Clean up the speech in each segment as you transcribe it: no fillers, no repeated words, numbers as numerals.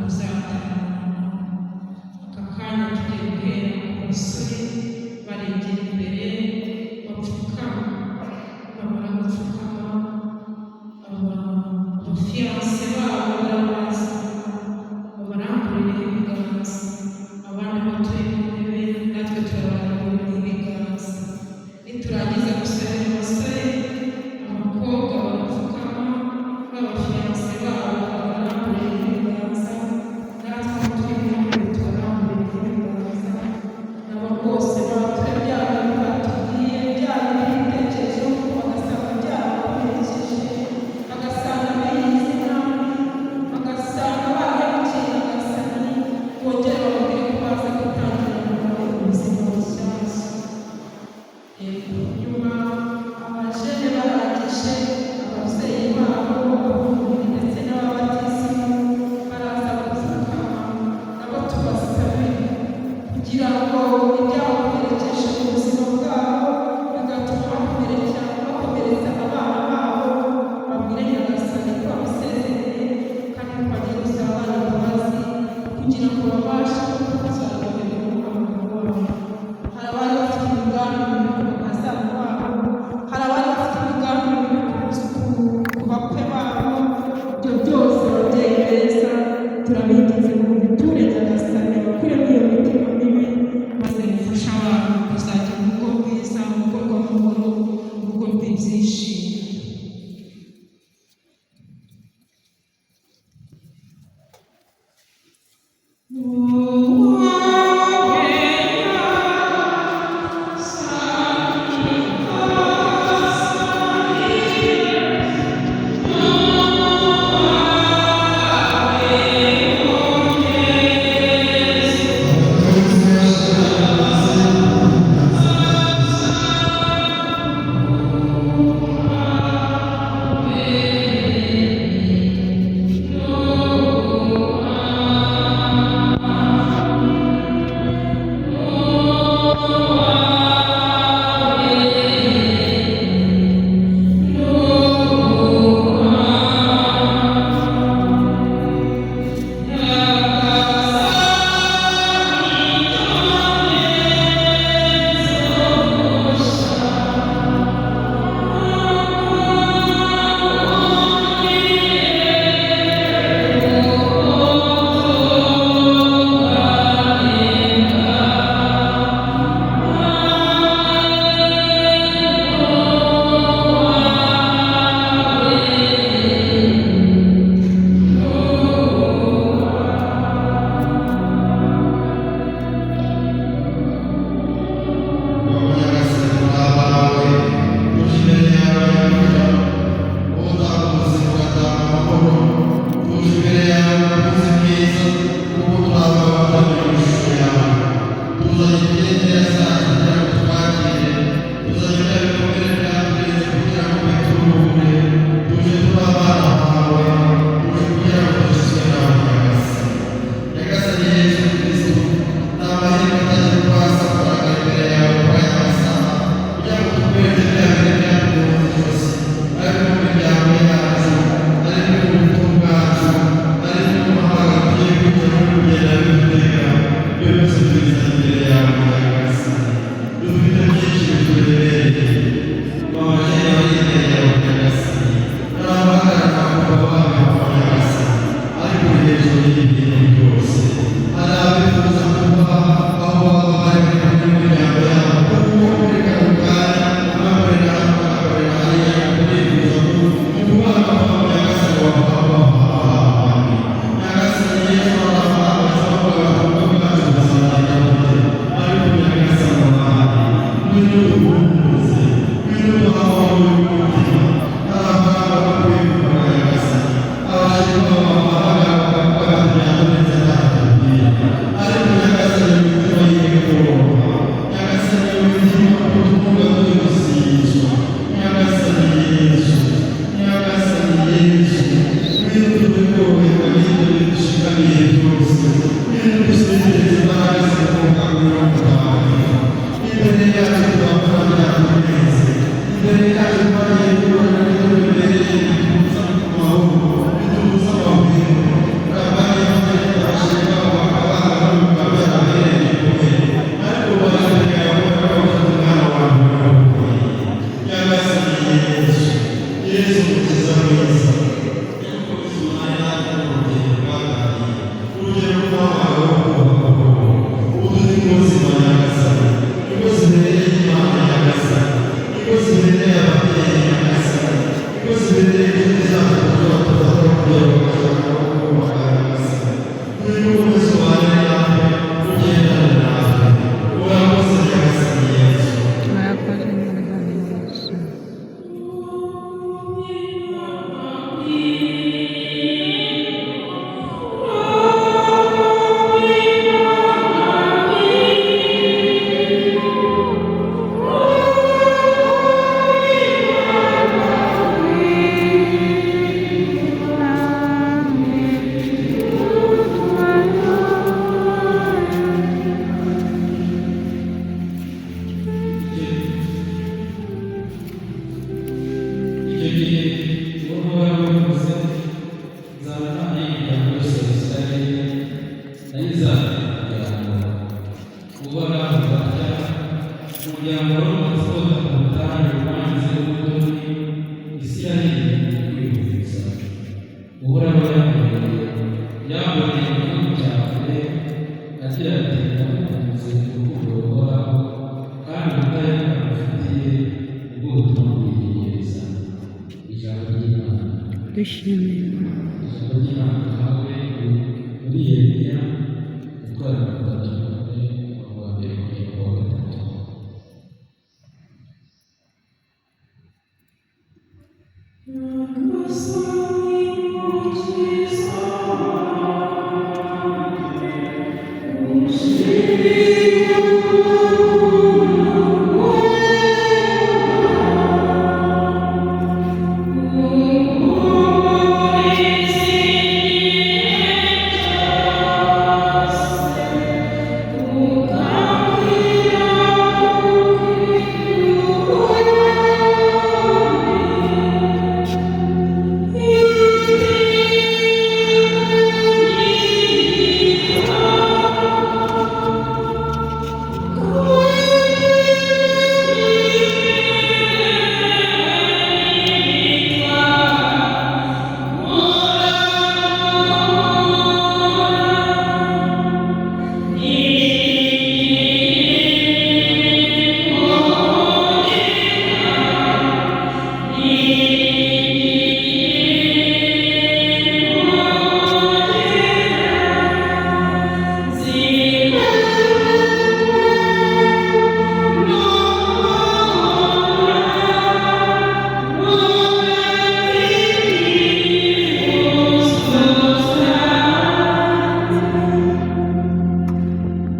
kuzatahana. Aka kanya tugiye guhera ku basore, baregera imbere bapfukama. Bamara gupfukama, abafiancé babo barabaza babaramburire ibiganza. Abandi batuye mu ntebe, natwe turabaramburira ibiganza. Niturangiza gusabira abasore, abakobwa barapfukama, b'abafiancé babo babaramburira ibiganza, natwe aho turi mu ntebe tubaramburira ibiganza. Nabo rwose bature bya bintu batubwiye, bya bindi bitekerezo, bagasanga byarabakomerekeje, bagasanga biyizi nabi, bagasanga barahemukiye Nyagasani, bongere bababwire ko baza gutangira nabo ubuzima bushyashya. Yego, nyuma abajene barangije, ababyeyi babo ab'umubiri ndetse n'ababatisimu baraza gupfukama, nabo tubasabe kugira ngo ibyabakomerekeje mu buzima bwabo bigatuma bakomeretsa abana babo, babwire Nyagasani ko babisezereye kandi ko bagiye gusaba abana imbabazi kugira ngo babashe kuzaryoherwa n'umuhamagaro wabo. Hari abari bafite imigambi mibi ku bakazana babo, hari abari bafite imigambi mibi ku bakwe babo. Ibyo byose, ababyeyi beza, turabinginze ngo mubiture Nyagasani, bakuremo iyo mitima mibi, maze bifashe abana kuzagira urugo rwiza, urugo rw'amahoro, urugo rw'ibyishimo. Imana y'imiryango yose ya Isirayeli, nayo izamenya umuryango. Uhoraho atya: umuryango wari umaze kota mu butayu wangize ubutoni, Isirayeli iri kwihuriza. Uhoraho yamboneye mu gihugu cya kure, agira ati: "Nagukunze urukundo ruhoraho, kandi ubudahemuka ngufitiye nibwo butuma nkwiyegereza." Ijambo ry'Imana. Dushimira Imana. Ijambo ry'Imana duhawe ni muri Yeremiya umutwe wa 34, umurongo wa mbere kugera ku wa gatatu.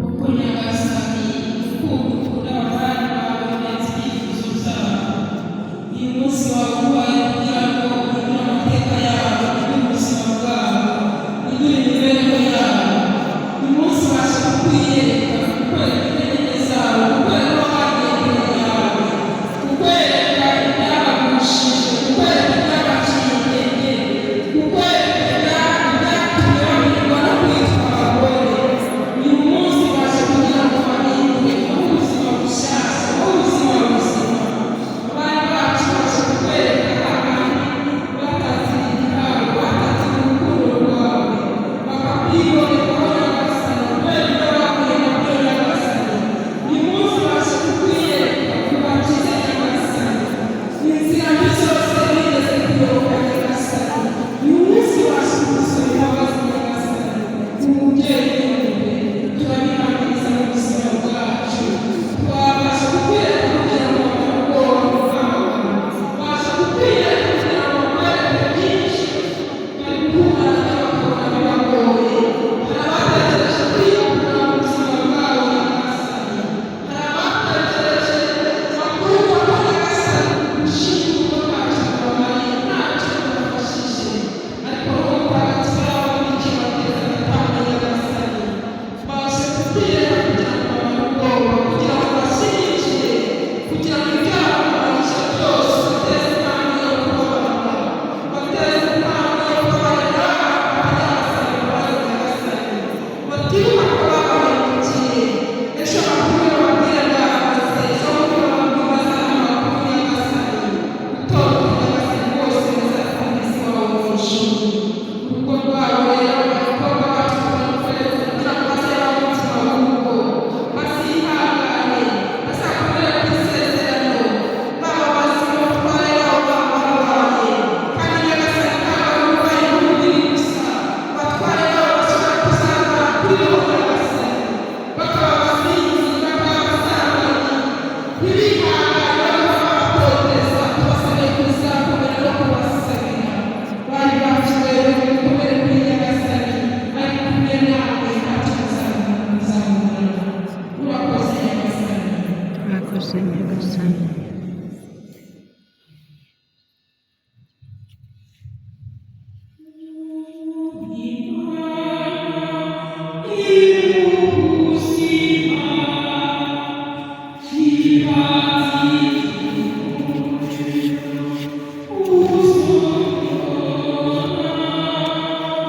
Kuko Nyagasani urukundo ukunda abavandimwe bawe rurenze ibyifuzo byabo. Uyu munsi waguhaye kugira ngo uhindure amateka yabo, uhindure ubuzima bwabo, uhindure imibereho yabo. Uyu munsi ubasha kukwiyereka, kukwereka intege nke zabo, kukwereka aho bagiye kure yawe, kukwereka ibyabagushije, kukwereka ibyabaciye intege, kukwereka ibyatumye bananirwa no kwitwa abagore. Uyu munsi ubasha kugira ngo bahindure ubuzima bushyashya, ubuzima buzima. Abari bacu baje kukwereka ahandi batatira igihango, batatira urukundo rwawe, bakakwibonekaho Nyagasani, kubera ibyo bahuye nabyo Nyagasani. Uyu munsi baje kukwiyereka ubakize Nyagasani. Inzira mbi zose bigeze kuyoboka Nyagasani. Uyu munsi baje kugusaba imbabazi Nyagasani. Umubyeyi w'impuhwe, turabihaniriza mu buzima bwacu. Twabasha kukwiyereka kugira ngo bamare ubwoba bwabo. Babasha kukwiyereka kugira ngo bakwereke byinshi bari guhura nabyo bakabona bibagoye. Hari abatekereje kwiyahura mu buzima bwabo Nyagasani. Hari abatekereje bakumva ko Nyagasani gushinga urugo ntacyo bibamariye, ntacyo bibafashije. Ariko Roho Mutagatifu yarabamurikiye abateza agatambwe Nyagasani. Baje kukwiyereka kugira ngo bamare ubwoba, kugira ngo bashyigikire, kugira ngo ibyaha babarije byose bateze intambwe yo kubabarira, bateze intambwe yo kubabarira bakajya basaba imbabazi Nyagasani. Batibuka ko babahemukiye, ejo bakuru bababwire bwakoze, ejo bundi bababwire bazana amakuru Nyagasani. Utorwa Nyagasani bose bazasanga isi wawe mu ijuru. Urugo rwabo rero, abakobwa bacu turagukorera kugira ngo bazere umutima w'urugo, bazihangane, bazakomere ku isezerano, baba bazima abatware babo baba barwaye. Kandi Nyagasani ntabwo ari uburwayi bw'umubiri gusa, abatware babo bashobora kuzarwara kuri bo Nyagasani, bakaba abasinzi, bakaba abasambanyi, ntibihangane bakaba babatoteza. Tubasabiye kuzakomera no kubasabira. Bari bacu rero mukomere kuri Nyagasani, ari kumwe nawe ntacyo muzamubona. Urakoze Nyagasani. Murakoze Nyagasani. Thank you.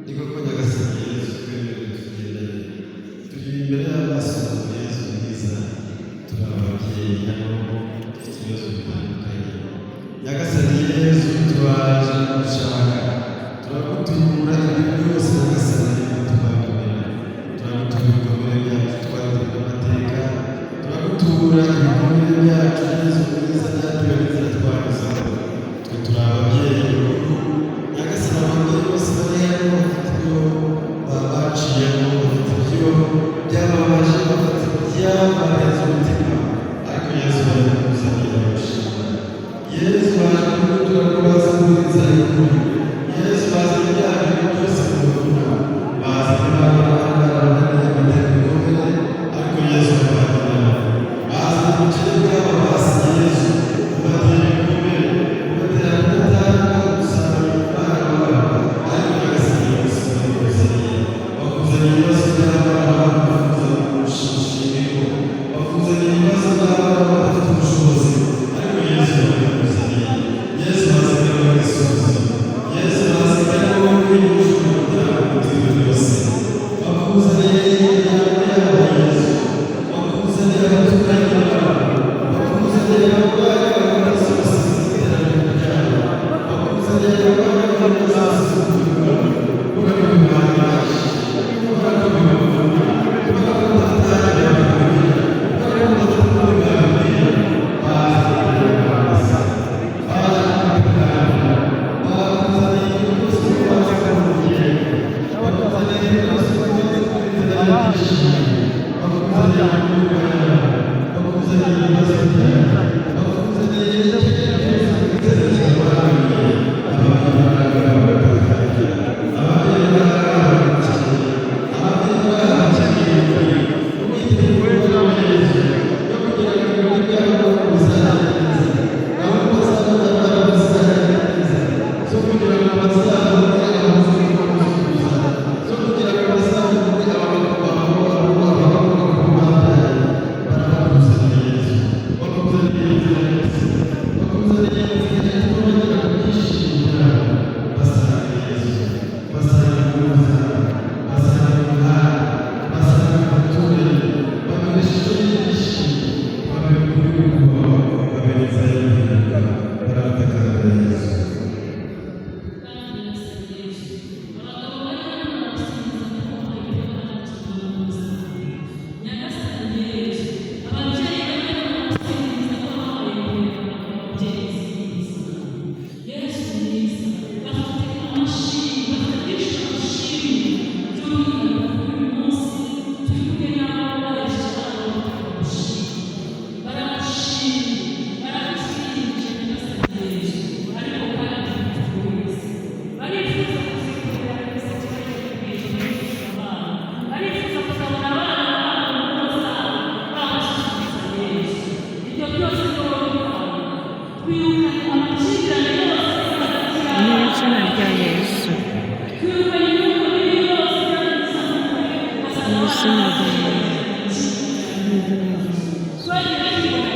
Ni koko Nyagasani Yezu twemerewe tugendane, turi imbere y'amaso yawe Yezu mwiza, turi ababyeyi hano dufite ibibazo bitandukanye. Nyagasani Yezu turaje gushaka, turagutura ibintu byose Nyagasani bitubangamira, turagutura ibikomere byacu twatewe n'amateka, turagutura ibikomere byacu Yezu mwiza byatewe n'inzira twanyuzemo. Twe turi ababyeyi bakuru, Nyagasani ababyeyi bose bari hano bafite ibyo baciyemo, bafite ibyo byababaje, bafite ibyabarenze umutima, ariko Yezu barabikuzaniye baragushima. Yezu baje kugutura ko bazi kuri inzira y'ukuri. Yezu bazanye ibyaha bintu byose bibavuna, bazanye abana barananiye batera ibikomere, ariko Yezu babanye nabo. Bazanye ubukene bwabo basize Yezu, bubatera ibikomere, bubatera kudatanga umusaruro ku bana babo, ariko Nyagasani Yesu barabikuzaniye. Bakuzaniye ibibazo by'abana babo bifuza gushimirwa, bakuzaniye ibibazo by'abana badafite ubushobozi, ariko Yesu barabikuzaniye. Yesu bazanye ibisubizo, Yesu bazanye wowe ushobora gutanga umutima byose. Bakuzaniye imiryango yabo Yesu, bakuzaniye abaturanyi babo, bakuzaniye abarwayi bakora zose z'iterambere ryabo, bakuzaniye abarwayi bakora zose z'ubuzima, urabibahagije, urabibavuna, urabibatagira bakabimenya, urabibatagira bakabimenya, baje baje kukuganira, bakuzaniye ibintu byose baje kumugenda, bakuzaniye ibintu byose baje kubizana ibyishimo, bakuzaniye imibereho yabo, bakuzaniye ibibazo byabo, bakuzaniye ibyo byose bibangamiye ababyeyi barabatakambira, ababyeyi barabakeneye, ababyeyi barabakeneye umwiteguro w'Yezu yo kugira ngo ibintu byabo bizagende neza, gahunda zabo z'abana zizagende neza, zo kugira ngo bazabone abazungu bazuza, zo kugira ngo bazabone abagabo abagabo babyaye, barabakuzaniye Yezu, bakuzaniye inzira y'ubuzima, bakuzaniye inzira ituma bagera ku byishimo byabo, basanga Yezu, basanga ingo zabo, basanga imihanda, basanga abaturage, baberesheje ibyishimo, babera ukuri kubaho, babera inzira y'ubuhinduka, barabatakambira Yezu. Mu izina rya Yesu, mu izina rya Yesu, mu izina rya Yesu.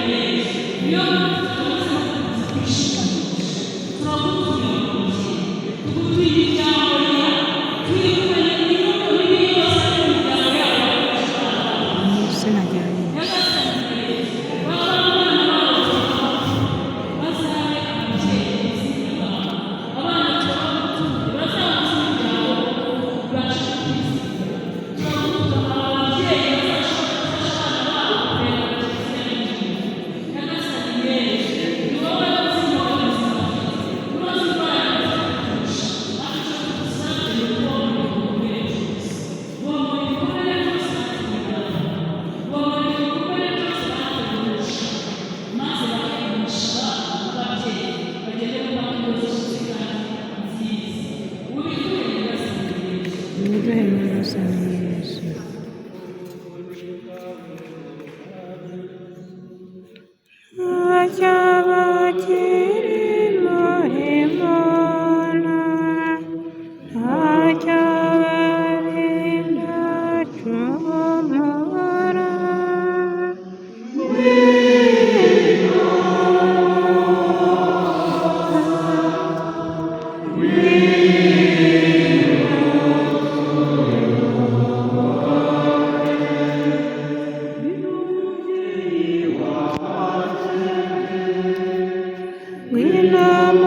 Nama.